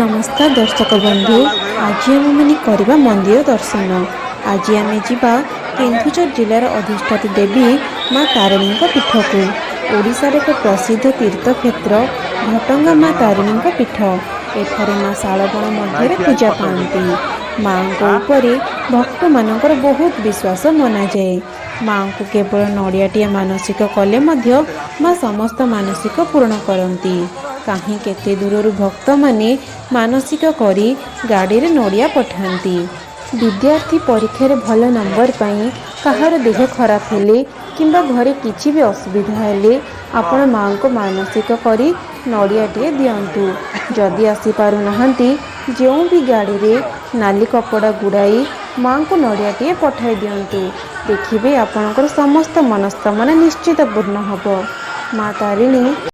ନମସ୍କାର ଦର୍ଶକ ବନ୍ଧୁ, ଆଜି ଆମେମାନେ କରିବା ମନ୍ଦିର ଦର୍ଶନ। ଆଜି ଆମେ ଯିବା କେନ୍ଦୁଝର ଜିଲ୍ଲାର ଅଧିଷ୍ଠାତ୍ରୀ ଦେବୀ ମା ତାରିଣୀଙ୍କ ପୀଠକୁ। ଓଡ଼ିଶାର ଏକ ପ୍ରସିଦ୍ଧ ତୀର୍ଥକ୍ଷେତ୍ର ଘଟଗାଁ ମା ତାରିଣୀଙ୍କ ପୀଠ। ଏଠାରେ ମା ଶାଳବଣ ମଧ୍ୟରେ ପୂଜା ପାଆନ୍ତି। ମାଙ୍କ ଉପରେ ଭକ୍ତମାନଙ୍କର ବହୁତ ବିଶ୍ୱାସ ମନାଯାଏ। ମାଙ୍କୁ କେବଳ ନଡ଼ିଆଟିଏ ମାନସିକ କଲେ ମଧ୍ୟ ମା ସମସ୍ତ ମାନସିକ ପୂରଣ କରନ୍ତି। କାହିଁ କେତେ ଦୂରରୁ ଭକ୍ତମାନେ ମାନସିକ କରି ଗାଡ଼ିରେ ନଡ଼ିଆ ପଠାନ୍ତି। ବିଦ୍ୟାର୍ଥୀ ପରୀକ୍ଷାରେ ଭଲ ନମ୍ବର ପାଇଁ, କାହାର ଦେହ ଖରାପ ହେଲେ କିମ୍ବା ଘରେ କିଛି ବି ଅସୁବିଧା ହେଲେ ଆପଣ ମାଆଙ୍କୁ ମାନସିକ କରି ନଡ଼ିଆଟିଏ ଦିଅନ୍ତୁ। ଯଦି ଆସିପାରୁନାହାନ୍ତି, ଯେଉଁ ବି ଗାଡ଼ିରେ ନାଲି କପଡ଼ା ଗୁଡ଼ାଇ ମାଆଙ୍କୁ ନଡ଼ିଆଟିଏ ପଠାଇ ଦିଅନ୍ତୁ। ଦେଖିବେ, ଆପଣଙ୍କର ସମସ୍ତ ମନସ୍କାମନା ନିଶ୍ଚିତ ପୂର୍ଣ୍ଣ ହେବ। ମା ତାରିଣୀ